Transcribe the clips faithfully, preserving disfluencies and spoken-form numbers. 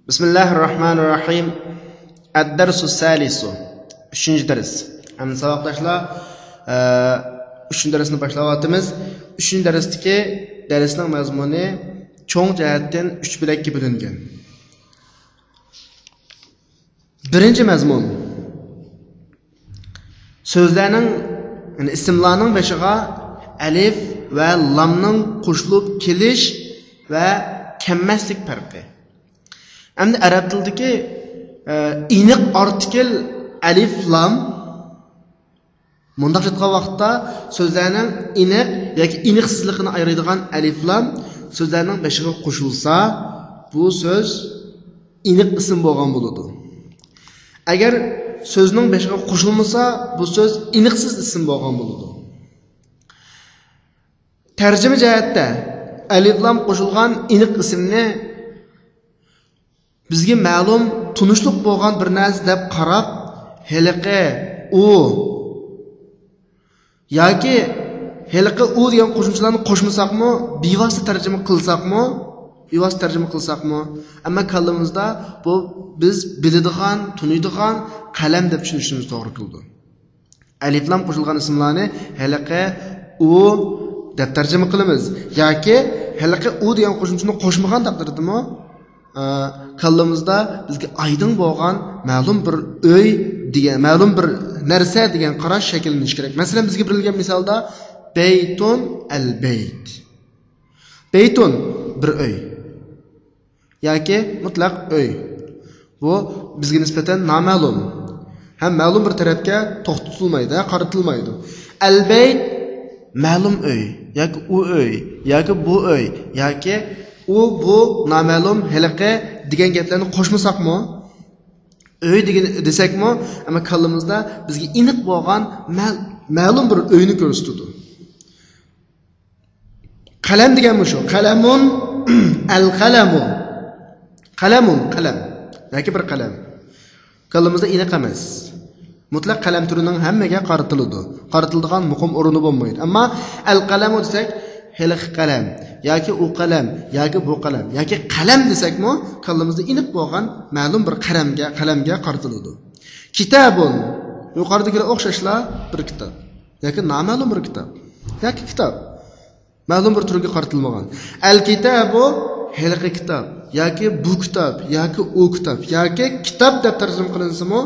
بسم الله الرحمن الرحيم. الدرس الثالث. ئۈچىنچى دەرس. ئەمدى ساۋاقداشلار، ئە، ئۈچىنچى دەرسنى باشلاۋاتىمىز. ئۈچىنچى دەرستىكى دەرسنىڭ مەزمۇنى چوڭ جەھەتتىن ئۈچ بۆلەككە بۆلۈنگەن. بىرىنچى مەزمۇن. سۆزلەرنىڭ، يەنى ئىسىملارنىڭ بېشىغا ئەلىف ۋە لامنىڭ قوشۇلۇپ كېلىش ۋە كەلمەسلىك پەرقى. ئەمدى ئەرەب تىلىدىكى، ئە، ئېنىق ئارتىكىل ئەلىف لام. مۇنداق ئېيتقان ۋاقىتتا سۆزلەرنىڭ ئېنىق ياكى ئېنىقسىزلىقىنى ئايرىيدىغان ئەلىف لام سۆزلەرنىڭ بېشىغا قوشۇلسا، بۇ سۆز ئېنىق ئىسىم بولغان بولىدۇ. ئەگەر سۆزنىڭ بېشىغا قوشۇلمىسا، بۇ سۆز ئېنىقسىز ئىسىم بولغان بولىدۇ. تەرجىمە جەھەتتە ئەلىف لام قوشۇلغان ئېنىق ئىسىمنى بىزگە مەلۇم، تونۇشلۇق بولغان بىر نەرسە دەپ قاراپ، ھېلىقى ئۇ ياكى ھېلىقى ئۇ دېگەن قوشۇمچىلارنى قوشمىساقمۇ، بىۋاسىتە تەرجىمە قىلساقمۇ، بىۋاسىتە تەرجىمە قىلساقمۇ، ئەمما كاللىمىزدا بۇ بىز بىلىدىغان، تونۇيدىغان قەلەم دەپ چۈشىنىشىمىز توغرا كېلىدۇ. ئەلىف لام قوشۇلغان ئىسىملارنى ھېلىقى ئۇ دەپ تەرجىمە قىلىمىز ياكى ھېلىقى ئۇ دېگەن قوشۇمچىنى قوشمىغان تەقدىردىمۇ، ئە، كاللىمىزدا بىزگە ئايدىڭ بولغان مەلۇم بىر ئۆي دېگەن، مەلۇم بىر نەرسە دېگەن قاراش شەكىللىنىشى كېرەك. مەسىلەن، بىزگە بېرىلگەن مىسالدا بەيتۇن ئەل بەيت. بەيتۇن، بىر ئۆي. ياكى مۇتلەق ئۆي. بۇ بىزگە نىسبەتەن نامەلۇم ھەم مەلۇم بىر تەرەپكە توختىتىلمايدۇ، قارىتىلمايدۇ. ئەلبەيت، مەلۇم ئۆي ياكى ئۇ ئۆي ياكى بۇ ئۆي ياكى ئۇ، بۇ، نامەلۇم، ھېلىقى دېگەن گەپلەرنى قوشمىساقمۇ، ئۆي دېگەن، دېسەكمۇ، ئەمما كاللىمىزدا بىزگە ئېنىق بولغان مەل-، مەلۇم بىر ئۆينى كۆرسىتىدۇ. قەلەم دېگەن مۇشۇ. قەلەمۇن، ئەل قەلەمۇ. قەلەمۇن، قەلەم. ياكى بىر قەلەم. كاللىمىزدا ئېنىق ئەمەس. مۇتلەق قەلەم تۈرىنىڭ ھەممىگە قارىتىلىدۇ. قارىتىلىدىغان مۇقىم ئورنى بولمايدۇ. ئەمما ئەل قەلەمۇ دېسەك، ھېلىقى قەلەم، ياكى ئۇ قەلەم، ياكى بۇ قەلەم، ياكى قەلەم دېسەكمۇ، كاللىمىزدا ئېنىق بولغان مەلۇم بىر قەلەمگە، قەلەمگە قارىتىلىدۇ. كىتابۇن، يۇقىرىدىكىلەر ئوخشاشلا بىر كىتاب. ياكى نامەلۇم بىر كىتاب. ياكى كىتاب. مەلۇم بىر تۈرگە قارىتىلمىغان. ئەل كىتابۇ، ھېلىقى كىتاب. ياكى بۇ كىتاب. ياكى ئۇ كىتاب. ياكى كىتاب دەپ تەرجىمە قىلىنسىمۇ،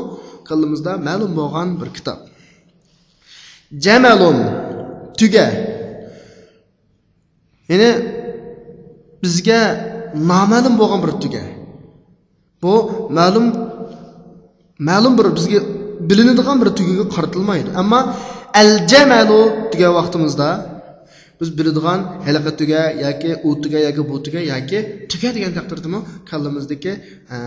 كاللىمىزدا مەلۇم بولغان بىر كىتاب. جەمەلۇن، تۆگە. يەنى بىزگە نامەلۇم بولغان بىر تۆگە. بۇ مەلۇم، مەلۇم بىر بىزگە بىلىنىدىغان بىر تۆگىگە قارىتىلمايدۇ. ئەمما ئەلجەمەلۇ دېگەن ۋاقتىمىزدا بىز بىلىدىغان ھېلىقى تۆگە ياكى ئۇ تۆگە ياكى بۇ تۆگە ياكى تۆگە دېگەن تەقدىردىمۇ كاللىمىزدىكى، ئە،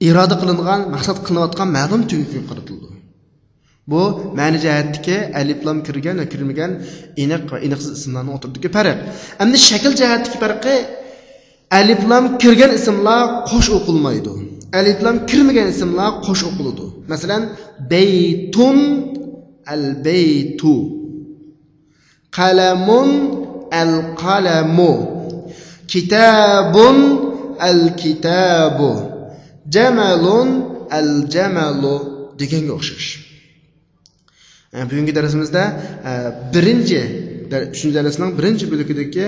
ئىرادە قىلىنغان، مەقسەت قىلىنىۋاتقان مەلۇم تۆگىگە قارىتىلىدۇ. بۇ مەنە جەھەتتىكى ئەلىپلام كىرگەن ۋە كىرمىگەن ئېنىق ۋە ئېنىقسىز ئىسىملارنىڭ ئوتتۇرىدىكى پەرق. ئەمدى شەكىل جەھەتتىكى پەرقى، ئەلىپلام كىرگەن ئىسىملار قوش ئوقۇلمايدۇ. ئەلىپلام كىرمىگەن ئىسىملار قوش ئوقۇلىدۇ. مەسىلەن، بەيتۇن، ئەلبەيتۇ. قەلەمۇن، ئەلقەلەمۇ. كىتابۇن، ئەلكىتابۇ. جەمەلۇن، ئەلجەمەلۇ دېگەنگە ئوخشاش. ئە، بۈگۈنكى دەرسىمىزدە، ئە، بىرىنچى دەر-، ئۈچىنچى دەرسنىڭ بىرىنچى بۆلىكىدىكى،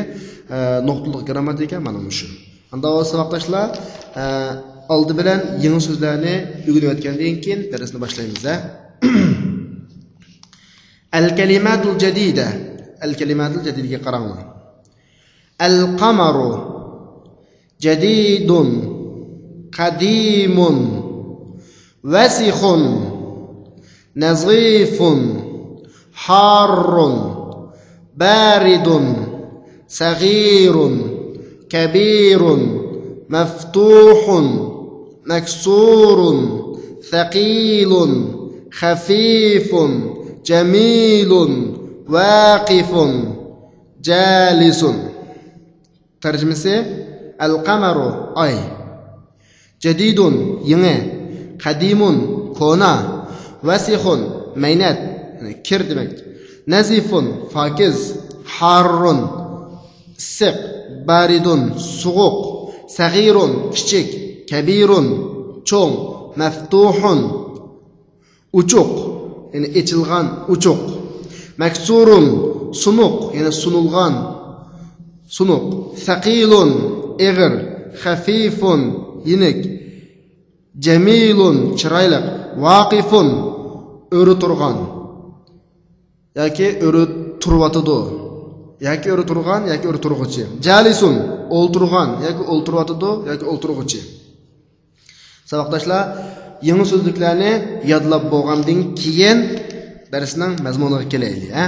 ئە، نۇقتىلىق گىرامماتىكا مانا مۇشۇ. ئاندىن ساۋاقداشلار، ئە، ئالدى بىلەن يېڭى سۆزلەرنى ئۆگىنىۋەتكەندىن كېيىن دەرسنى باشلايمىز، ھە. ئەل كەلىماتۇل جەدىدە. ئەل كەلىماتۇل جەدىدىگە قاراڭلار. ئەل قەمەرۇ. جەدىدۇن. قەدىمۇن. ۋەسىخۇن. نەزىفۇن. ھاررۇن. باردۇن. سەغىرۇن. كەبىرۇن. مەفتۇھۇن. مكسور، ثقيل، خفيف، جميل، واقف، جالس. تەرجىمىسى: القمر، ئاي. جديد، يېڭى. قديم، كونا. وسخ، مەينەت، يەنى كىر دېمەك. نظيف، پاكىز. حار، ئىسسىق. بارد، سوغۇق. صغير، كىچىك. كبير، چوڭ. مفتوح، ئوچۇق، يەنى ئېچىلغان، ئوچۇق. مكسور، سۇنۇق، يەنى سۇنۇلغان، سۇنۇق. ثقيل، ئېغىر. خفيف، يېنىك. جميل، چىرايلىق. واقف، ئۆرە تۇرغان ياكى ئۆرە تۇرۇۋاتىدۇ. ياكى ئۆرە تۇرغان ياكى ئۆرە تۇرغۇچى. جالس، ئولتۇرغان ياكى ئولتۇرۇۋاتىدۇ ياكى ئولتۇرغۇچى. ساۋاقداشلار، يېڭى سۆزلۈكلەرنى يادلاپ بولغاندىن كېيىن دەرسنىڭ مەزمۇنىغا كېلەيلى، ھە؟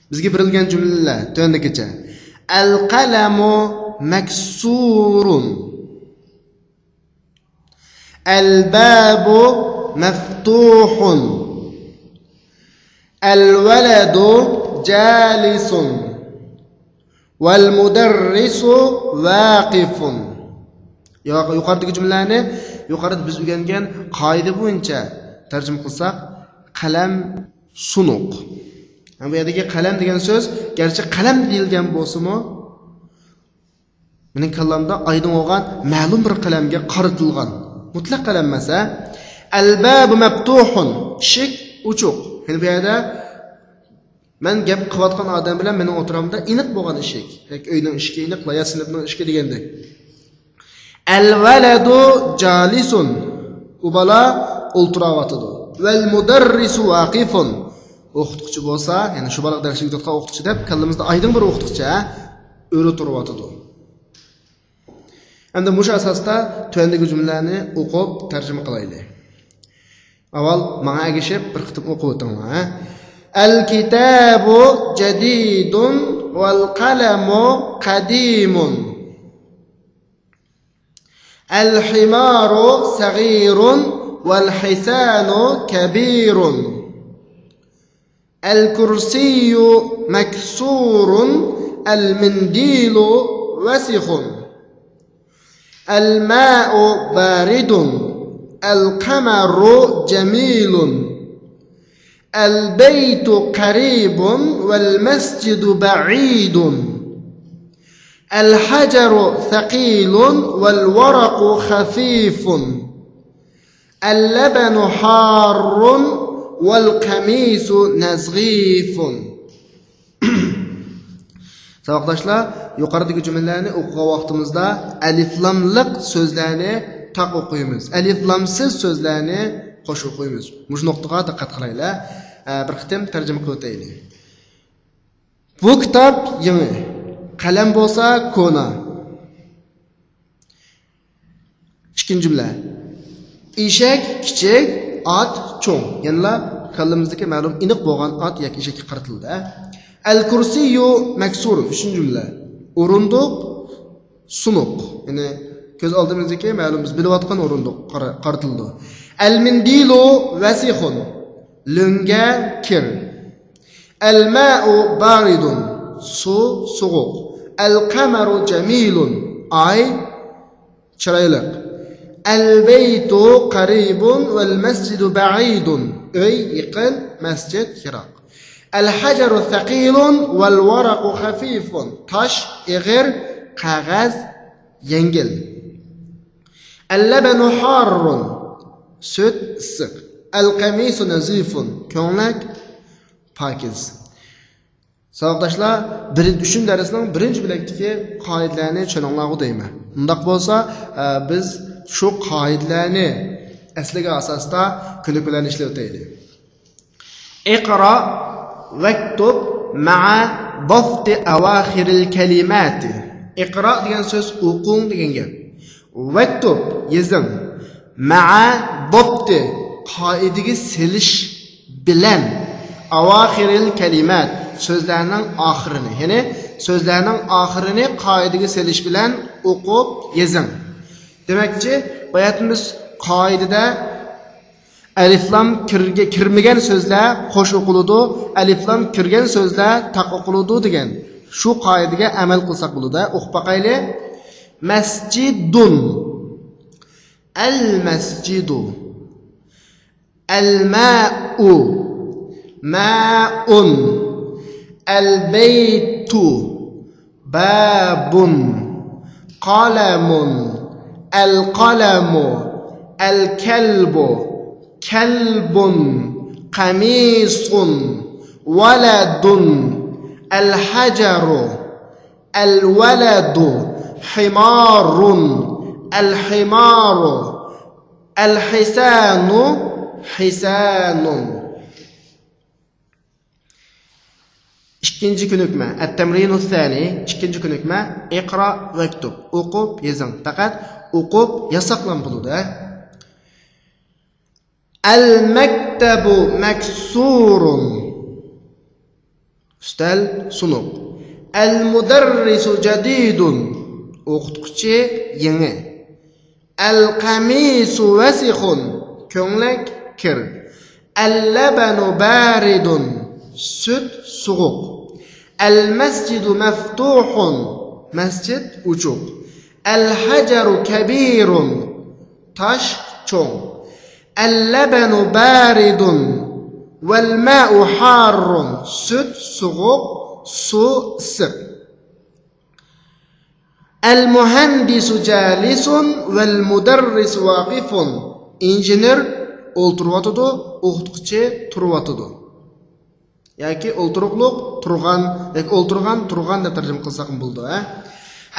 بىزگە بېرىلگەن جۈملىلەر تۆۋەندىكىچە: القلم مكسور. الباب مفتوح. الولد جالس. والمدرس واقف. يا-، يۇقىرىدىكى جۈملىلەرنى يۇقىرىدا بىز ئۆگەنگەن قائىدە بويىچە تەرجىمە قىلساق، قەلەم سۇنۇق. ھە، بۇ يەردىكى قەلەم دېگەن سۆز گەرچە قەلەم دېيىلگەن بولسىمۇ، مېنىڭ كاللامدا ئايدىڭ بولغان مەلۇم بىر قەلەمگە قارىتىلغان مۇتلەق قەلەم ئەمەس، ھە؟ الباب مفتوح، ئىشىك ئوچۇق. يەنى بۇ يەردە مەن گەپ قىلىۋاتقان ئادەم بىلەن مېنىڭ ئوتتۇرامدا ئېنىق بولغان ئىشىك. ياكى ئۆينىڭ ئىشىكى ئېنىق، يا سىنىپنىڭ ئىشىكى دېگەندەك. الولد جالس، ئۇ بالا ئولتۇراۋاتىدۇ. والمدرس واقف، ئوقۇتقۇچى بولسا، يەنى شۇ بالىغا دەرس ئۆگىتىۋاتقان ئوقۇتقۇچى دەپ كاللىمىزدا ئايدىڭ بىر ئوقۇتقۇچى، ھە؟ ئۆرە تۇرۇۋاتىدۇ. ئەمدى مۇشۇ ئاساستا تۆۋەندىكى جۈملىلەرنى ئوقۇپ تەرجىمە قىلايلى. ئاۋۋال ماڭا ئەگىشىپ بىر قېتىم ئوقۇپ ئۆتۈڭلار، ھە؟ الكتاب جديد والقلم قديم. الحمار صغير والحصان كبير. الكرسي مكسور، المنديل وسخ. الماء بارد، القمر جميل. البيت قريب والمسجد بعيد. الحجر ثقيل والورق خفيف. اللبن حار والقميص نظيف. ساۋاقداشلار، يۇقىرىدىكى جۈملىلەرنى ئوقۇغان ۋاقتىمىزدا ئەلىفلاملىق سۆزلەرنى تاق ئوقۇيمىز، ئەلىفلامسىز سۆزلەرنى قوش ئوقۇيمىز. مۇشۇ نۇقتىغا دىققەت قىلايلى. ئە، بىر قېتىم تەرجىمە قىلىۋېتەيلى. بۇ كىتاب يېڭى، قەلەم بولسا كونا. ئىككىنچى جۈملە. ئېشەك كىچىك، ئات چوڭ. يەنىلا كاللىمىزدىكى مەلۇم ئېنىق بولغان ئات ياكى ئېشەككە قارىتىلدى. الكرسي مكسور. ئۈچىنچى جۈملە. ئورۇندۇق سۇنۇق. يەنى كۆز ئالدىمىزدىكى مەلۇم بىز بىلىۋاتقان ئورۇندۇق قارا-، قارىتىلىدۇ. المنديل وسخ. لۆڭگە كىر. الماء بارد. سۇ سوغۇق. القمر جميل. ئاي چىرايلىق. البيت قريب والمسجد بعيد. ئۆي يېقىن، مەسچىت يىراق. الحجر ثقيل والورق خفيف. تاش ئېغىر، قەغەز يەڭگىل. اللبن حار. سۈت ئىسسىق. القميص نظيف. كۆڭلەك پاكىز. ساۋاقداشلار، بىرىنچى، ئۈچىنچى دەرسنىڭ بىرىنچى بۆلەكتىكى قائىدىلەرنى چۈشىنىڭلارغۇ دەيمەن. ئۇنداق بولسا، ئە، بىز شۇ قائىدىلەرنى ئەسلىگەن ئاساستا كۆنۈكمىلەرنى ئىشلىۋېتەيلى. اقرأ واكتب مع ضبط أواخر الكلمات. ئىقرا دېگەن سۆز ئوقۇڭ دېگەن گەپ. ۋەكتۇب، يېزىڭ. مەئە دابتى، قائىدىگە سېلىش بىلەن. ئاۋاخىرىل كەلىمات، سۆزلەرنىڭ ئاخىرىنى، يەنى سۆزلەرنىڭ ئاخىرىنى قائىدىگە سېلىش بىلەن ئوقۇپ يېزىڭ. دېمەكچى، باياتىمىز قائىدىدە ئەلىفلام كىرگە-، كىرمىگەن سۆزلەر قوش ئوقۇلىدۇ، ئەلىفلام كىرگەن سۆزلەر تاق ئوقۇلىدۇ دېگەن. شۇ قائىدىگە ئەمەل قىلساق بولىدۇ. ئوقۇپ باقايلى. مەسجىدۇن. ئەل مەسجىدۇ. ئەل مائۇ. مائۇن. ئەل بەيتۇ. بابٌ، قلمٌ، القلم، الكلب، كلبٌ، قميصٌ، ولدٌ، الحجر، الولد، حمارٌ، الحمار، الحصان، حصانٌ. ئىككىنچى كۆنۈكمە، ئەتتەمرىنۇ سانى، ئىككىنچى كۆنۈكمە، ئىقرا ۋەكتۇب، ئوقۇپ يېزىڭ. پەقەت ئوقۇپ يازساقلام بولىدۇ، ھە. ئەل مەكتەبۇ مەكسۇرۇن. ئۈستەل سۇنۇق. ئەل مۇدەررىسۇ جەدىدۇن. ئوقۇتقۇچى يېڭى. ئەل قەمىسۇ ۋەسىخۇن، كۆڭلەك كىر. ئەل لەبەنۇ بارىدۇن، سۈت سوغۇق. ئەل مەسجىدۇ مەفتۇھۇن، مەسچىت ئوچۇق. ئەل ھەجەرۇ كەبىرۇن، تاش چوڭ. ئەل لەبەنۇ بارىدۇن، ۋەل مائۇ ھاررۇن، سۈت سوغۇق، سۇ ئىسسىق. ئەل مۇھەندىسۇ جالىسۇن ۋەل مۇدەررىسۇ ۋاقىفۇن. ئىنژېنېر ئولتۇرۇۋاتىدۇ، ئوقۇتقۇچى تۇرۇۋاتىدۇ. ياكى ئولتۇرۇقلۇق، تۇرغان، ياكى ئولتۇرغان، تۇرغان دەپ تەرجىمە قىلساقمۇ بولىدۇ، ھە.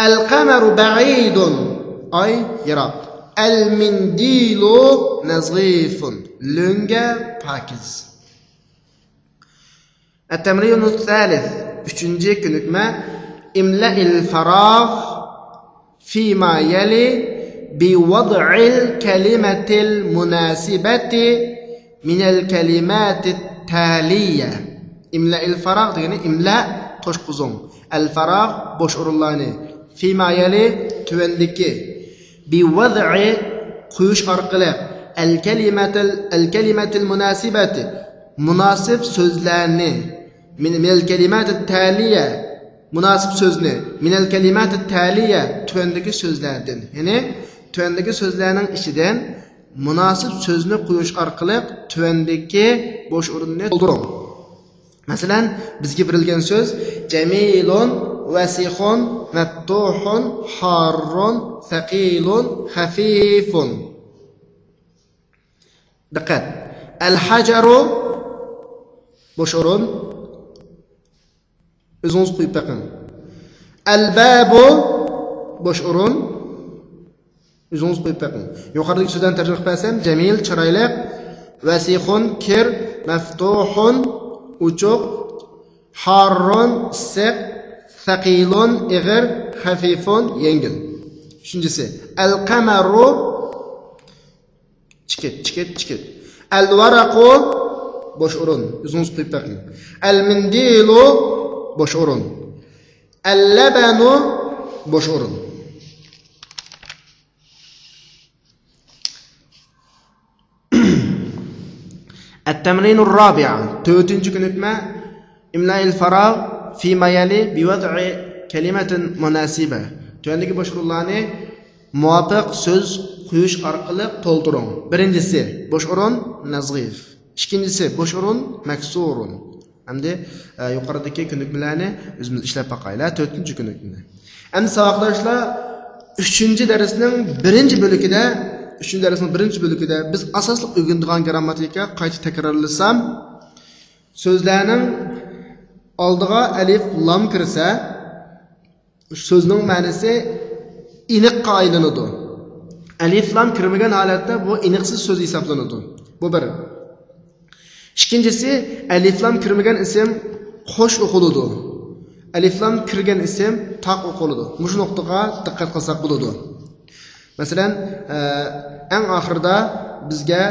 ئەل قەمەرۇ بەئىدۇن. ئاي يىراق. ئەل مىندىلۇ نەزىفۇن. لۆڭگە پاكىز. ئەتتەمرىنۇ سالىس، ئۈچىنچى كۆنۈكمە. ئىملائىل فاراغ فىما يەلى بىۋەزئىل كەلىمەتىل مۇناسىبەتى مىنەل كەلىماتىت تالىيە. ئىملائىل فاراغ دېگىنى ئىملا، توشقۇزۇڭ. ئەل فاراغ، بوش ئورۇنلارنى. فىما يەلى، تۆۋەندىكى. بىۋەزئى، قويۇش ئارقىلىق. ئەل كەلىمەتىل، ئەل كەلىمەتىل مۇناسىبەتى، مۇناسىپ سۆزلەرنى. مىن، مىنەل كەلىماتىت تالىيە، مۇناسىپ سۆزنى. مىنەل كەلىماتىت تالىيە، تۆۋەندىكى سۆزلەردىن. يەنى تۆۋەندىكى سۆزلەرنىڭ ئىچىدىن مۇناسىپ سۆزنى قويۇش ئارقىلىق تۆۋەندىكى بوش ئورۇننى تولدۇرۇڭ. مەسىلەن، بىزگە بېرىلگەن سۆز جەمىلۇن، ۋەسىخۇن، مەپتۇھۇن، ھاررۇن، سەقىلۇن، خەفىفۇن. دىققەت! ئەل ھەجەرۇ، بوش ئورۇن، ئۆزىڭىز قويۇپ بېقىڭ. ئەل بابۇ، بوش ئورۇن، ئۆزىڭىز قويۇپ بېقىڭ. يۇقىرىدىكى سۆزلەرنى تەرجىمە قىلىپ بەرسەم، جەمىل، چىرايلىق، ۋەسىخۇن، كىر، مەفتۇھۇن، ئوچۇق، ھاررۇن، ئىسسىق، سەقىلۇن، ئېغىر، خەفىفۇن، يەڭگىل. ئۈچىنچىسى، ئەل قەمەرۇ، چېكىت، چېكىت، چېكىت. ئەل ۋەرەقۇ، بوش ئورۇن، ئۆزىڭىز قويۇپ بېقىڭ. ئەل مىندىلۇ، بوش ئورۇن. ئەل لەبەنۇ، بوش ئورۇن. ئەتتەمرىنۇر رابىئە، تۆتىنچى كۆنۈكمە. ئىملائىل فاراغ فىما يەلى بىۋەزئى كەلىمەتىن مۇناسىبە. تۆۋەندىكى بوش ئورۇنلارنى مۇۋاپىق سۆز قويۇش ئارقىلىق تولدۇرۇڭ. بىرىنچىسى، بوش ئورۇن، نەزىف. ئىككىنچىسى، بوش ئورۇن، مەكسۇرۇن. ئەمدى، ئە، يۇقىرىدىكى كۆنۈكمىلەرنى ئۆزىمىز ئىشلەپ باقايلى. تۆتىنچى كۆنۈكمىنى. ئەمدى ساۋاقداشلار، ئۈچىنچى دەرسنىڭ بىرىنچى بۆلىكىدە، ئۈچىنچى دەرسنىڭ بىرىنچى بۆلىكىدە بىز ئاساسلىق ئۆگىنىدىغان گىرامماتىكا قايتا تەكرارلىسام، سۆزلەرنىڭ ئالدىغا ئەلىف، لام كىرسە، سۆزنىڭ مەنىسى ئېنىققا ئايلىنىدۇ. ئەلىف، لام كىرمىگەن ھالەتتە بۇ ئېنىقسىز سۆز ھېسابلىنىدۇ. بۇ بىر. ئىككىنچىسى، ئەلىف، لام كىرمىگەن ئىسىم قوش ئوقۇلىدۇ. ئەلىف، لام كىرگەن ئىسىم تاق ئوقۇلىدۇ. مۇشۇ نۇقتىغا دىققەت قىلساق بولىدۇ. مەسىلەن، ئە، ئەڭ ئاخىرىدا بىزگە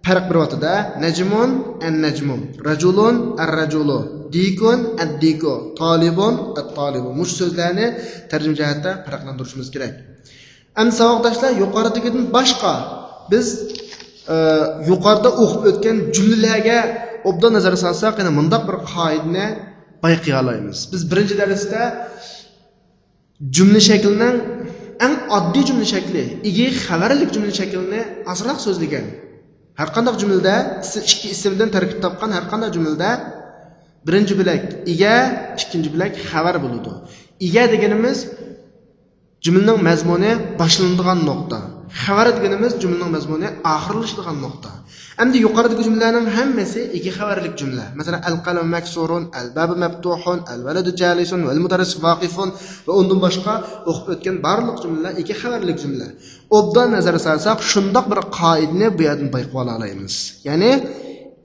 پەرق بېرىۋاتىدۇ. نەجمۇن، ئەن نەجمۇ. رەجۇلۇن، ئەر رەجۇلۇ. دىكۇن، ئەد دىكۇ. تالىبۇن، ئەت تالىبۇ. مۇشۇ سۆزلەرنى تەرجىمە جەھەتتە پەرقلەندۈرۈشىمىز كېرەك. ئەمدى ساۋاقداشلار، يۇقىرىدىكىدىن باشقا بىز، ئە، يۇقىرىدا ئوقۇپ ئۆتكەن جۈملىلەرگە ئوبدان نەزەر سالساق، يەنە مۇنداق بىر قائىدىنى بايقىيالايمىز. بىز بىرىنچى دەرستە جۈملە شەكلىنىڭ ئەڭ ئاددىي جۈملە شەكلى، ئىگە خەۋەرلىك جۈملە شەكلىنى ئازراق سۆزلىگەن. ھەرقانداق جۈملىدە ئىس-، ئىككى ئىسىمدىن تەركىب تاپقان ھەرقانداق جۈملىدە بىرىنچى بۆلەك ئىگە، ئىككىنچى بۆلەك خەۋەر بولىدۇ. ئىگە دېگىنىمىز جۈملىنىڭ مەزمۇنى باشلىنىدىغان نۇقتا. خەۋەر دېگىنىمىز جۈملىنىڭ مەزمۇنى ئاخىرلىشىدىغان نۇقتا. ئەمدى يۇقىرىدىكى جۈملىلەرنىڭ ھەممىسى ئىگە خەۋەرلىك جۈملە. مەسىلەن، ئەل قەلەمۇ مەكسۇرۇن، ئەل بابۇ مەپتۇھۇن، ئەل ۋەلەدۇ جالىسۇن، ۋەل مۇدەررىسۇ ۋاقىفۇن ۋە ئۇندىن باشقا ئوقۇپ ئۆتكەن بارلىق جۈملىلەر ئىگە خەۋەرلىك جۈملە. ئوبدان نەزەر سالساق، شۇنداق بىر قائىدىنى بۇ يەردىن بايقىۋالالايمىز. يەنى،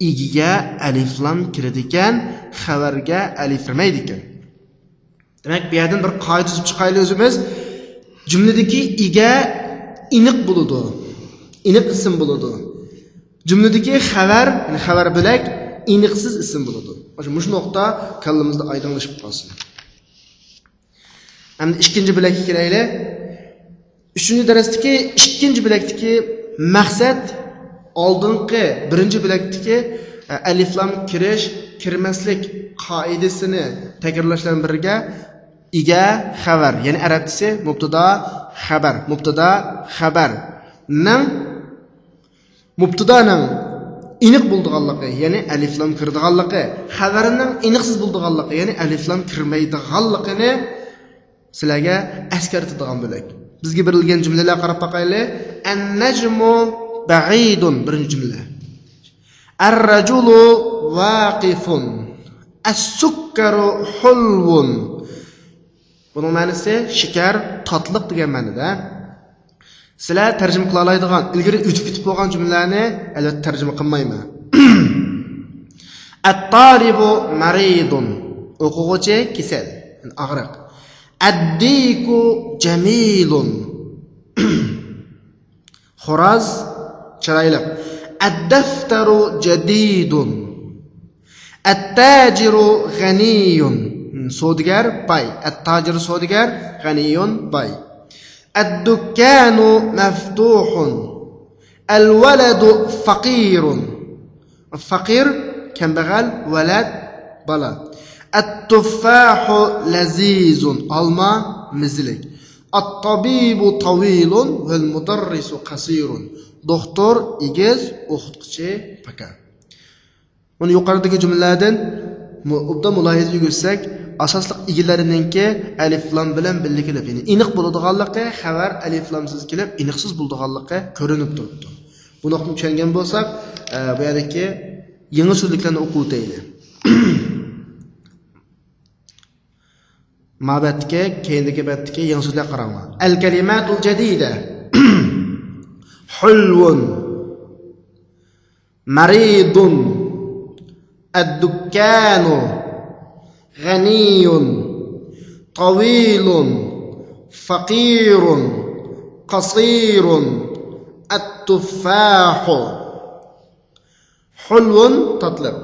ئىگىگە ئەلىفلام كىرىدىكەن، خەۋەرگە ئەلىف كىرمەيدىكەن. دېمەك، بۇ يەردىن بىر قائىدە تۈزۈپ چىقايلى ئۆزىمىز. جۈملىدىكى ئىگە ئېنىق بولىدۇ. ئېنىق ئىسىم بولىدۇ. جۈملىدىكى خەۋەر، يەنى خەۋەر بۆلەك، ئېنىقسىز ئىسىم بولىدۇ. مۇشۇ، مۇشۇ نۇقتا كاللىمىزدا ئايدىڭلىشىپ قالسۇن. ئەمدى ئىككىنچى بۆلەككە كىرەيلى. ئۈچىنچى دەرستىكى ئىككىنچى بۆلەكتىكى مەقسەت ئالدىنقى بىرىنچى بۆلەكتىكى، ئە، ئەلىفلام كىرىش، كىرمەسلىك قائىدىسىنى تەكرارلاش بىلەن بىرگە ئىگە خەۋەر، يەنى ئەرەبچىسى مۇبتىدا خەۋەر، مۇبتىدا خەۋەرنىڭ مۇبتىدانىڭ ئېنىق بولىدىغانلىقى، يەنى ئەلىفلام كىرىدىغانلىقى، خەۋەرنىڭ ئېنىقسىز بولىدىغانلىقى، يەنى ئەلىفلام كىرمەيدىغانلىقىنى سىلەرگە ئەسكەرتىدىغان بۆلەك. بىزگە بېرىلگەن جۈملىلەرگە قاراپ باقايلى. ئەننەجمۇ بەئىدۇن، بىرىنچى جۈملە. ئەررەجۇلۇ ۋاقىفۇن. ئەسسۇككەرۇ ھۇلۋۇن. بۇنىڭ مەنىسى شېكەر، تاتلىق دېگەن مەنىدە. سىلەر تەرجىمە قىلالايدىغان، ئىلگىرى ئۆتۈپ كېتىپ بولغان جۈملىلەرنى ئەلۋەتتە تەرجىمە قىلمايمەن. ئەتتالىبۇ مەرىدۇن. ئوقۇغۇچى كېسەل، يەنى ئاغرىق. ئەددىكۇ جەمىلۇن. خوراز چىرايلىق. ئەددەفتەرۇ جەدىدۇن. ئەتتاجىرۇ غەنىيۇن. سودىگەر باي. ئەتتاجىرۇ سودىگەر، غەنىيۇن باي. ئەددۇككانۇ مەفتۇھۇن. ئەلۋەلەدۇ فەقىرۇن. فەقىر، كەمبەغەل، ۋەلەد، بالا. ئەتتۇففاھۇ لەزىزۇن. ئالما مەززىلىك. ئەتتەبىبۇ تەۋىلۇن ۋەلمۇدەررىسۇ قەسىرۇن. دوختۇر ئېگىز، ئوقۇتقۇچى پاكار. مانا يۇقىرىدىكى جۈملىلەردىن مۇ-، ئوبدان مۇلاھىزە يۈرگۈزسەك، ئاساسلىق ئىگىلىرىنىڭكى ئەلىفلام بىلەن بىللە كېلىپ، يەنى ئېنىق بولىدىغانلىقى، خەۋەر ئەلىفلامسىز كېلىپ، ئېنىقسىز بولىدىغانلىقى كۆرۈنۈپ تۇرۇپتۇ. بۇ نۇقتىنى چۈشەنگەن بولساق، ئە، بۇ يەردىكى يېڭى سۆزلۈكلەرنى ئوقۇۋېتەيلى. ما بەتتىكى، كەينىدىكى بەتتىكى يېڭى سۆزلەرگە قاراڭلار. ئەل كەلىماتۇل جەدىدە. ھۇلۋۇن. مەرىدۇن. ئەددۇككانۇ. غەنىيۇن. تەۋىلۇن. فەقىرۇن. قەسىرۇن. ئەتتۇففاھۇ. ھۇلۋۇن، تاتلىق.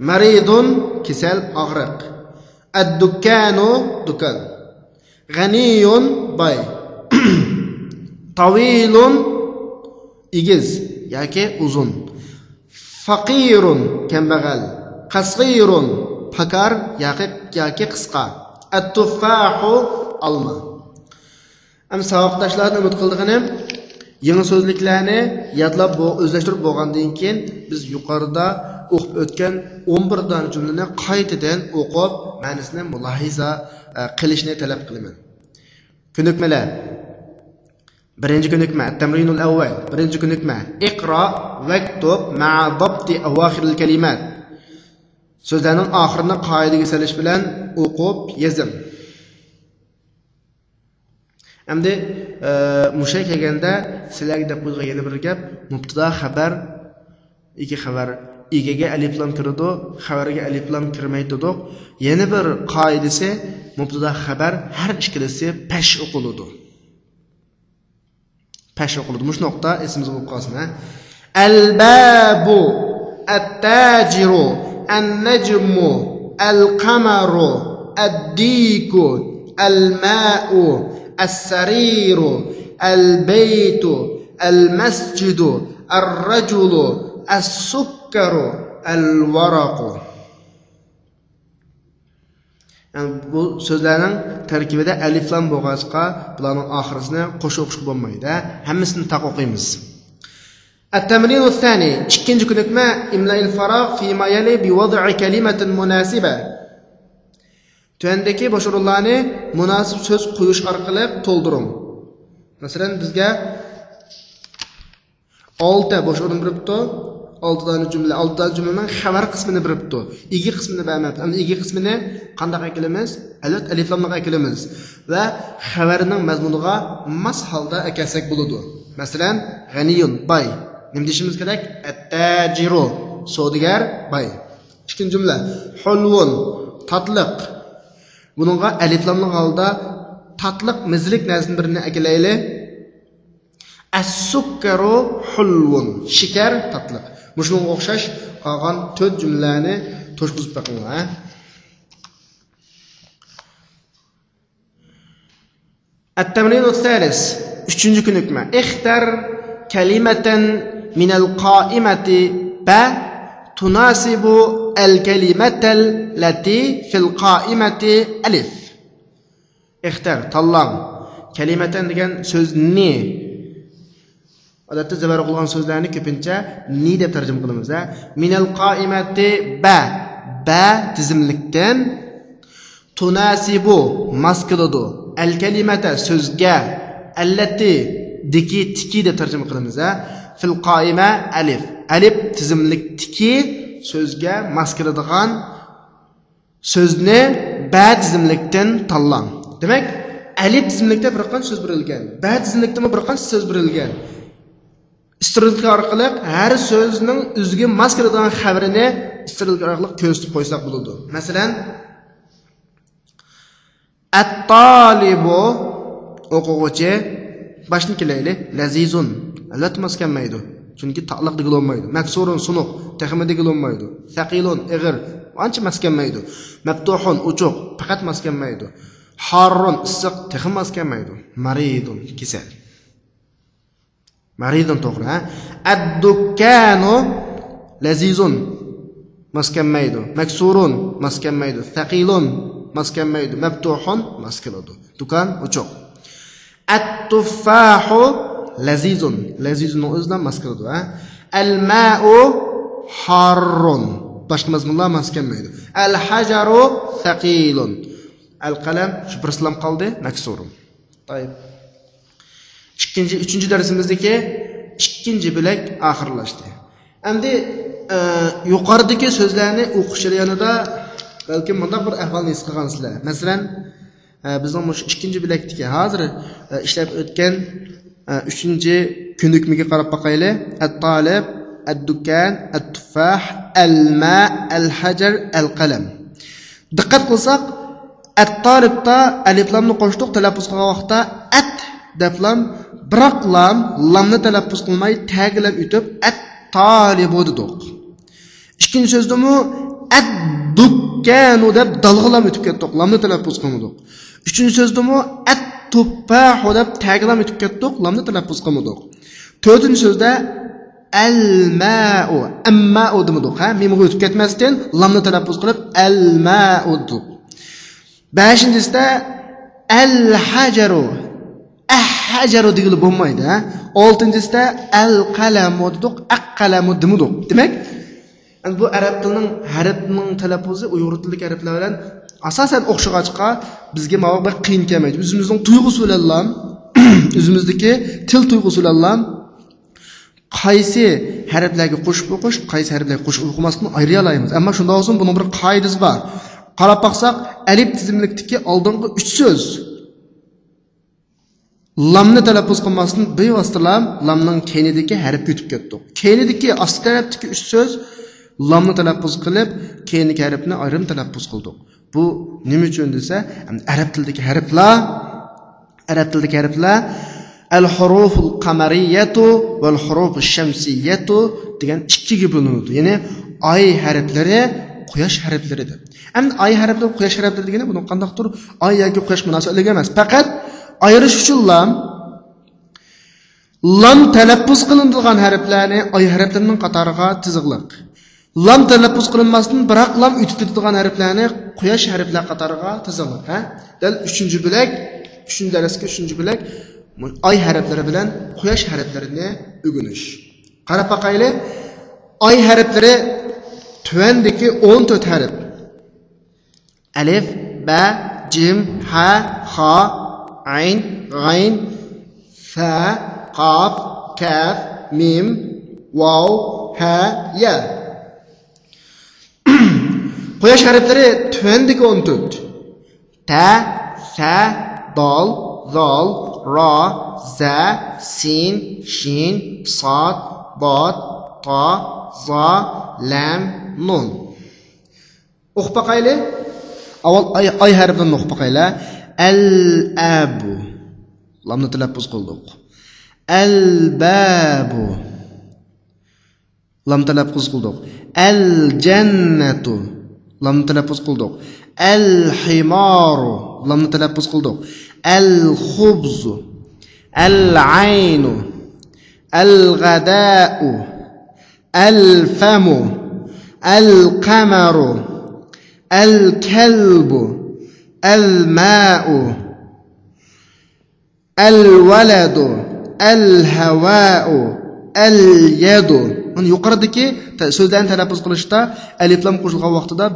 مەرىدۇن، كېسەل، ئاغرىق. ئەددۇككانۇ، دۇكان. غەنىيۇن، باي. تەۋىلۇن، ئېگىز ياكى ئۇزۇن. فەقىرۇن، كەمبەغەل. قەسىرۇن، پاكار ياكى، ياكى قىسقا. ئەتتۇففاھۇ، ئالما. ئەمدى ساۋاقداشلاردىن ئۈمىد قىلىدىغىنىم، يېڭى سۆزلۈكلەرنى يادلاپ بو-، ئۆزلەشتۈرۈپ بولغاندىن كېيىن، بىز يۇقىرىدا ئوقۇپ ئۆتكەن ئون بىر دانە جۈملىنى قايتىدىن ئوقۇپ، مەنىسىنى مۇلاھىزە، ئە، قىلىشنى تەلەپ قىلىمەن. كۆنۈكمىلەر. بىرىنچى كۆنۈكمە، التمرين الأول. بىرىنچى كۆنۈكمە. اقرأ واكتب مع ضبط أواخر الكلمات. سۆزلەرنىڭ ئاخىرىنى قائىدىگە سېلىش بىلەن ئوقۇپ يېزىڭ. ئەمدى، ئە، مۇشۇ كەلگەندە سىلەرگە دەپ قويىدىغان يەنە بىر گەپ، مۇبتىدا خەبەر، ئىگە خەۋەر، ئىگىگە ئەلىپلام كىرىدۇ، خەۋەرگە ئەلىپلام كىرمەيدۇ دېدۇق. يەنە بىر قائىدىسى، مۇبتىدا خەبەر ھەر ئىككىلىسى پەش ئوقۇلىدۇ. پەش ئوقۇلىدۇ. مۇشۇ نۇقتا ئېسىمىزدە بولۇپ قالسۇن، ھە. ئەلبابۇ، ئەتتاجىرۇ، ئەننەجمۇ، ئەلقەمەرۇ، ئەددىكۇ، ئەلمائۇ، ئەسسەرىرۇ، البيت، المسجد، الرجل، السكر، الورق. يەنى بۇ سۆزلەرنىڭ تەركىبىدە ئەلىفلام بولغاچقا، بۇلارنىڭ ئاخىرىسىنى قوشۇپ ئوقۇشقا بولمايدۇ. ھەممىسىنى تاق ئوقۇيمىز. التمرين الثاني، ئىككىنچى كۆنۈكمە، املأ الفراغ فيما يلي بوضع كلمة مناسبة. تۆۋەندىكى بوش ئورۇنلارنى مۇناسىپ سۆز قويۇش ئارقىلىق تولدۇرۇڭ. مەسىلەن، بىزگە ئالتە بوش ئورۇن بېرىپتۇ. ئالتە دانە جۈملە، ئالتە دانە جۈملىنىڭ خەۋەر قىسمىنى بېرىپتۇ. ئىگە قىسمىنى بەرمەپتۇ. ئەمدى ئىگە قىسمىنى قانداق ئەكېلىمىز؟ ئەلۋەتتە، ئەلىفلاملىق ئەكېلىمىز. ۋە خەۋەرنىڭ مەزمۇنىغا ماس ھالدا ئەكەلسەك بولىدۇ. مەسىلەن، غەنىيۇن، باي. نېمە دېيىشىمىز كېرەك؟ ئەتتاجىرۇ، سودىگەر، باي. ئىككىنچى جۈملە، ھۇلۋۇن، تاتلىق. بۇنىڭغا ئەلىفلاملىق ھالدا تاتلىق، مەززىلىك نەرسىدىن بىرنى ئەكېلەيلى. ئەسسۇككەرۇ ھۇلۋۇن، شېكەر تاتلىق. مۇشۇنىڭغا ئوخشاش قالغان تۆت جۈملىلەرنى توشقۇزۇپ بېقىڭلار. التمرين الثالث، ئۈچىنچى كۆنۈكمە. اختر كلمة من القائمة ب تناسب الكلمة التي في القائمة ألف. اختر، تاللاڭ. كلمة دېگەن سۆزنى. ئادەتتە زەبەر قىلغان سۆزلەرنى كۆپىنچە نى دەپ تەرجىمە قىلىمىز، ھە. من القائمة ب، ب تىزىملىكتىن. تۇناسىبۇ، ماس كېلىدۇ. ئەل كەلىمەتە، سۆزگە. ئەللەتى، دىكى، تىكى دەپ تەرجىمە قىلىمىز، ھە. فىل قائىمە، ئەلىف. ئەلىف تىزىملىكتىكى سۆزگە ماس كېلىدىغان سۆزنى بە تىزىملىكتىن تاللاڭ. دېمەك، ئەلىپ تىزىملىكتە بىر قانچە سۆز بېرىلگەن، بە تىزىملىكتىمۇ بىر قانچە سۆز بېرىلگەن. ئىسترېلكا ئارقىلىق ھەر سۆزنىڭ ئۆزىگە ماس كېلىدىغان خەۋىرىنى ئىسترېلكا ئارقىلىق كۆرسىتىپ قويساق بولىدۇ. مەسىلەن، ئەتتالىبۇ، ئوقۇغۇچى. باشتىن كېلەيلى. لەزىزۇن، ئەلۋەتتە ماس كەلمەيدۇ. چۈنكى تاتلىق دېگىلى بولمايدۇ. مەكسۇرۇن، سۇنۇق، تېخىمۇ دېگىلى بولمايدۇ. سەقىلۇن، ئېغىر، ئانچە ماس كەلمەيدۇ. مەپتۇھۇن، ئوچۇق، پەقەت ماس كەلمەيدۇ. ھاررۇن، ئىسسىق، تېخىمۇ ماس كەلمەيدۇ. مەرىدۇن، كېسەل. مەرىدۇن توغرا، ھە؟ ئەددۇككانۇ لەزىزۇن، ماس كەلمەيدۇ. مەكسۇرۇن، ماس كەلمەيدۇ. سەقىلۇن، ماس كەلمەيدۇ. مەپتۇھۇن، ماس كېلىدۇ. دۇكان ئوچۇق. ئەتتۇففاھۇ لەزىزۇن، لەزىزۇننىڭ ئۆزىدىن ماس كېلىدۇ، ھە؟ ئەلمائۇ ھاررۇن، باشقا مەزمۇنلار ماس كەلمەيدۇ. ئەلھەجەرۇ سەقىلۇن. ئەلقەلەم، شۇ بىرسىلام قالدى، مەكسۇرۇن. تايىپ. ئىككىنچى، ئۈچىنچى دەرسىمىزدىكى ئىككىنچى بۆلەك ئاخىرلاشتى. ئەمدى، ئە، يۇقىرىدىكى سۆزلەرنى ئوقۇش جەريانىدا بەلكىم مۇنداق بىر ئەھۋالنى ھېس قىلغانسىلەر. مەسىلەن، ئە، بىزنىڭ مۇشۇ ئىككىنچى بۆلەكتىكى ھازىر، ئە، ئىشلەپ ئۆتكەن، ئە، ئۈچىنچى كۆنۈكمىگە قاراپ باقايلى. ئەتتالىب، ئەددۇكان، ئەتتۇففاھ، ئەلما، ئەلھەجەر، ئەلقەلەم. دىققەت قىلساق، ئەتتالىبتا ئەلىپلامنى قوشتۇق، تەلەپپۇز قىلغان ۋاقىتتا ئەت دەپلام، بىراق لام، لامنى تەلەپپۇز قىلماي، تەگە لام ئۆتۈپ، ئەتتالىبۇ دېدۇق. ئىككىنچى سۆزدىمۇ ئەتدۇككانۇ دەپ دالغا لام ئۆتۈپ كەتتۇق، لامنى تەلەپپۇز قىلمىدۇق. ئۈچىنچى سۆزدىمۇ ئەتتۇپپاھۇ دەپ تەگە لام ئۆتۈپ كەتتۇق، لامنى تەلەپپۇز قىلمىدۇق. تۆتىنچى سۆزدە ئەلمائۇ، ئەممائۇ دېمىدۇق، ھە؟ مىمغا ئۆتۈپ كەتمەستىن لامنى تەلەپپۇز قىلىپ ئەلمائۇ دېدۇق. بەشىنچىسىدە ئەلھەجەرۇ، ئەھھەجەرۇ دېگىلى بولمايدۇ، ھە؟ ئالتىنچىسىدە ئەلقەلەمۇ دېدۇق، ئەققەلەمۇ دېمىدۇق. دېمەك، بۇ ئەرەب تىلىنىڭ ھەرپنىڭ تەلەپپۇزى ئۇيغۇر تىلىدىكى ھەرپلەر بىلەن ئاساسەن ئوخشىغاچقا، بىزگە ماۋۇ بەك قىيىن كەلمەيدۇ. ئۆزىمىزنىڭ تۇيغۇسى بىلەنلا، ئۆزىمىزدىكى تىل تۇيغۇسى بىلەنلا قايسى ھەرپلەرگە قوشۇپ ئوقۇش، قايسى ھەرپلەرگە قوشۇپ ئوقۇماسلىقنى ئايرىيالايمىز. ئەمما شۇنداق بولسىمۇ، بۇنىڭ بىر قائىدىسى بار. قاراپ باقساق، ئەلىپ تىزىملىكتىكى ئالدىنقى ئۈچ سۆز لامنى تەلەپپۇز قىلماستىن، بىۋاسىتە لام، لامنىڭ كەينىدىكى ھەرپكە ئۆتۈپ كەتتۇق. كەينىدىكى، ئاستى تەرەپتىكى ئۈچ سۆز لامنى تەلەپپۇز قىلىپ، كەينىدىكى ھەرپنى ئايرىم تەلەپپۇز قىلدۇق. بۇ نېمە ئۈچۈن دېسە، ئەرەب تىلىدىكى ھەرپلەر، ئەرەب تىلىدىكى ھەرپلەر ئەل ھۇرۇفۇل قەمەرىيەتۇ ۋەل ھۇرۇفۇش شەمسىيەتۇ دېگەن ئىككىگە بۆلۈنىدۇ. يەنى ئاي ھەرپلىرى، قۇياش ھەرپلىرى دەپ. ئەمدى ئاي ھەرپلىرى، قۇياش ھەرپلىرى دېگىنى بۇنىڭ قانداقتۇر ئاي ياكى قۇياش مۇناسىۋەتلىك ئەمەس. پەقەت ئايرىش ئۈچۈنلا لام تەلەپپۇز قىلىنىدىغان ھەرپلەرنى ئاي ھەرپلىرىنىڭ قاتارىغا تىزىغلىق. لام تەلەپپۇز قىلىنماستىن، بىراق لام ئۆتۈپ كېتىدىغان ھەرپلەرنى قۇياش ھەرپلەر قاتارىغا تىزىغلىق. ھە؟ دەل ئۈچىنچى بۆلەك، ئۈچىنچى دەرسكە ئۈچىنچى بۆلەك، ئاي ھەرپلىرى بىلەن قۇياش ھەرپلىرىنى ئۆگىنىش. قاراپ باقايلى. ئاي ھەرپلىرى تۆۋەندىكى ئون تۆت ھەرپ. ئەلىف، بە، جىم، ھە، خا، ئەين، غەين، سە، قاپ، كەف، مىم، ۋاۋ، ھە، يە. قۇياش ھەرپلىرى تۆۋەندىكى ئون تۆت. تە، سە، دال، زال، را، زە، سىن، شىن، ساد، داد، تا، زا، لەم، نۇن. ئوقۇپ باقايلى. ئاۋۋال ئاي، ئاي ھەرپىدىن ئوقۇپ باقايلى. ئەل ئەبۇ. لامنى تەلەپپۇز قىلدۇق. ئەل بەبۇ. لام تەلەپپۇز قىلدۇق. ئەل جەننەتۇ. لامنى تەلەپپۇز قىلدۇق. ئەل ھىمارۇ. لامنى تەلەپپۇز قىلدۇق. ئەل خۇبزۇ. ئەل ئەينۇ. ئەل غەدەئۇ. ئەل فەمۇ. ئەل قەمەرۇ. ئەل كەلبۇ. ئەل مەئۇ. ئەل ۋەلەدۇ، ئەل ھەۋائۇ، ئەل يەدۇ. مانا يۇقىرىدىكى تە-، سۆزلەرنى تەلەپپۇز قىلىشتا ئەلىپ لام قوشۇلغان ۋاقتىدا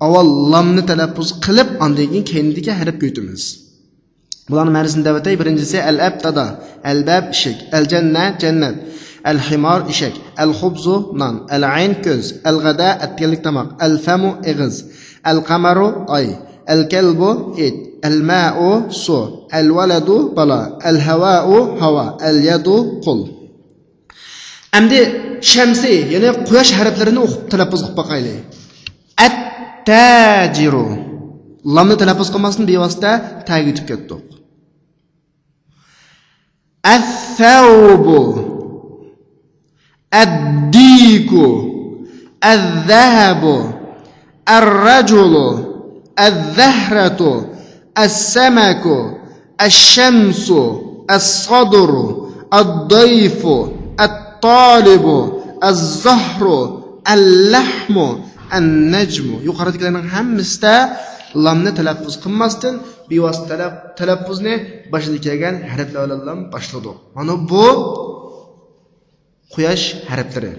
ئاۋۋال لامنى تەلەپپۇز قىلىپ، ئاندىن كېيىن كەينىدىكى ھەرپكە ئۆتىمىز. بۇلارنىڭ مەنىسىنى دەۋېتەي. بىرىنچىسى، ئەل ئەب، دادا. ئەل بەب، ئىشىك. ئەل جەننە، جەننەت. ئەل ھىمار، ئېشەك. ئەل خۇبزۇ، نان. ئەل ئەين، كۆز. ئەل غەدە، ئەتىگەنلىك تاماق. ئەل فەمۇ، ئېغىز. ئەل قەمەرۇ، ئاي. ئەل كەلبۇ، ئىت. ئەل مەئۇ، سۇ. ئەل ۋەلەدۇ، بالا. ئەل ھەۋائۇ، ھاۋا. ئەل يەدۇ، قول. ئەمدى شەمسى، يەنى قۇياش ھەرپلىرىنى ئوقۇپ تەلەپپۇز قىلىپ باقايلى. ئەتتاجىرۇ. لامنى تەلەپپۇز قىلماستىن، بىۋاسىتە تەگە ئۆتۈپ كەتتۇق. ئەسسەۋبۇ. ئەددىكۇ، ئەززەھەبۇ، ئەررەجۇلۇ، ئەززەھرەتۇ، ئەسسەمەكۇ، ئەششەمسۇ، ئەسسەدرۇ، ئەددەيفۇ، ئەتتالىبۇ، ئەززەھرۇ، ئەللەھمۇ، ئەننەجمۇ. يۇقىرىدىكىلەرنىڭ ھەممىسىدە لامنى تەلەپپۇز قىلماستىن، بىۋاسىتە تەلەپ-، تەلەپپۇزنى باشىدا كەلگەن ھەرپلەر بىلەن باشلىدۇق. مانا بۇ قۇياش ھەرپلىرى.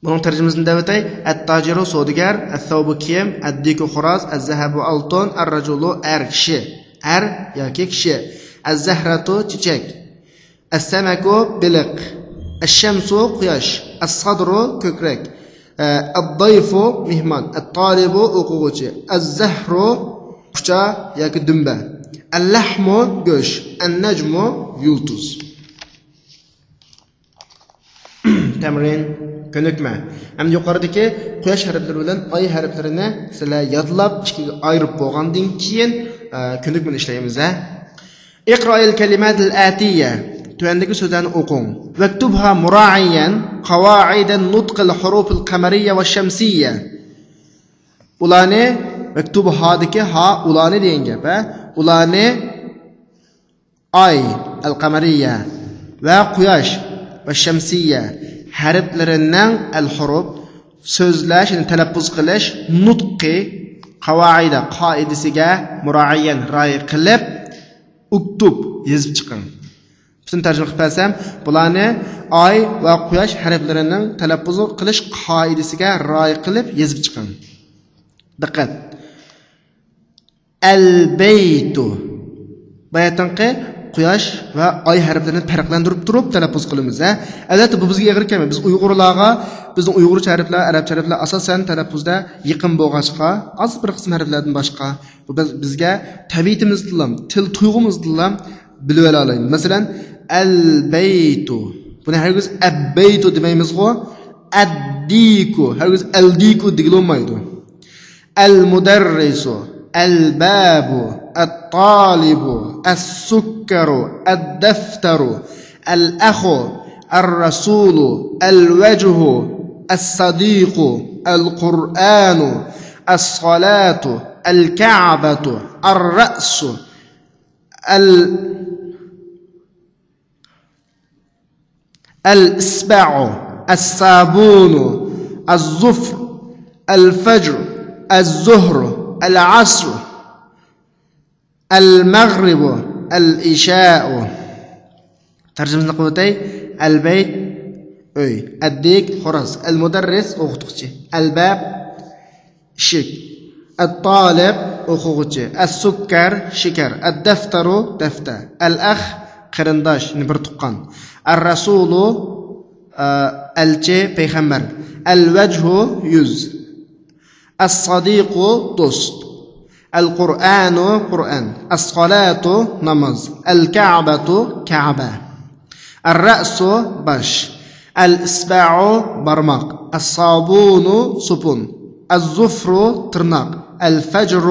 بۇنىڭ تەرجىمىسىنى دەۋېتەي. ئەتتاجىرۇ، سودىگەر. ئەسسەۋبۇ، كىيىم. ئەددىكۇ، خوراز. ئەززەھەبۇ، ئالتۇن. ئەررەجۇلۇ، ئەر كىشى. ئەر ياكى كىشى. ئەززەھرەتۇ، چېچەك. ئەسسەمەكۇ، بېلىق. ئەششەمسۇ، قۇياش. ئەسسەدرۇ، كۆكرەك. ئە، ئەددەيفۇ، مېھمان. ئەتتالىبۇ، ئوقۇغۇچى. ئەززەھرۇ، قۇچا ياكى دۈمبە. ئەللەھمۇ، گۆش. ئەننەجمۇ، يۇلتۇز. تەمرىن، كۆنۈكمە. ئەمدى يۇقىرىدىكى قۇياش ھەرپلىرى بىلەن ئاي ھەرپلىرىنى سىلەر يادلاپ، ئىككىگە ئايرىپ بولغاندىن كېيىن، ئە، كۆنۈكمىنى ئىشلەيمىز، ھە؟ اقرأ الكلمات الآتية. تۆۋەندىكى سۆزلەرنى ئوقۇڭ. واكتبها مراعيا قواعد نطق الحروف القمرية والشمسية. ئۇلارنى، مەكتۇبى ھادىكى ھا، ئۇلارنى دېگەن گەپ، ھە؟ ئۇلارنى ئاي، ئەل قەمەرىيە، ۋە قۇياش، ۋە شەمسىيە، ھەرپلىرىنىڭ، ئەل خۇرۇپ، سۆزلەش، يەنى تەلەپپۇز قىلىش، نۇتقى، قاۋائىدە، قائىدىسىگە مۇرائىيەن، رىئايە قىلىپ، ئۇكتۇب، يېزىپ چىقىڭ. پۈتۈن تەرجىمە قىلىپ بەرسەم، بۇلارنى ئاي ۋە قۇياش ھەرپلىرىنىڭ تەلەپپۇز قىلىش قائىدىسىگە رىئايە قىلىپ يېزىپ چىقىڭ. دىققەت! ئەلبەيتۇ. باياتىنقى قۇياش ۋە ئاي ھەرپلىرىنى پەرقلەندۈرۈپ تۇرۇپ تەلەپپۇز قىلىمىز، ھە؟ ئەلۋەتتە، بۇ بىزگە ئېغىر كەلمەيدۇ. بىز ئۇيغۇرلارغا، بىزنىڭ ئۇيغۇرچە ھەرپلەر، ئەرەبچە ھەرپلەر ئاساسەن تەلەپپۇزدا يېقىن بولغاچقا، ئاز بىر قىسىم ھەرپلەردىن باشقا، بۇ بىز، بىزگە تەبىئىتىمىزدىنلا، تىل تۇيغۇمىزدىنلا بىلىۋالالايمىز. مەسىلەن، ئەلبەيتۇ. بۇنى ھەرگىز ئەببەيتۇ دېمەيمىزغۇ. ئەددىكۇ. ھەرگىز ئەلدىكۇ دېگىلى بولمايدۇ. المدرس، الباب، الطالب، السكر، الدفتر، الأخ، الرسول، الوجه، الصديق، القرآن، الصلاة، الكعبة، الرأس، ال الإصبع، الصابون، الظفر، الفجر، الظهر، العصر، المغرب، العشاء. تەرجىمىسىنى قىلىۋېتەي. البيت، ئۆي. الديك، خوراز. المدرس، ئوقۇتقۇچى. الباب، ئىشىك. الطالب، ئوقۇغۇچى. السكر، شېكەر. الدفتر، دەفتەر. الأخ، قېرىنداش، يەنى بىر تۇغقان. الرسول، ئە، ئەلچى، پەيغەمبەر. الوجه، يۈز. الصديق، دوست. القرآن، قۇرئان. الصلاة، ناماز. الكعبة، كەبە. الرأس، باش. الإصبع، بارماق. الصابون، سوپۇن. الظفر، تىرناق. الفجر،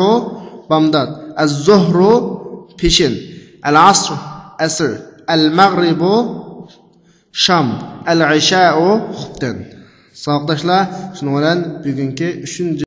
بامدات. الظهر، پېشىن. العصر، ئەسىر. المغرب، شام. العشاء، خۇپتەن. ساۋاقداشلار، شۇنىڭ بىلەن بۈگۈنكى ئۈچىنچى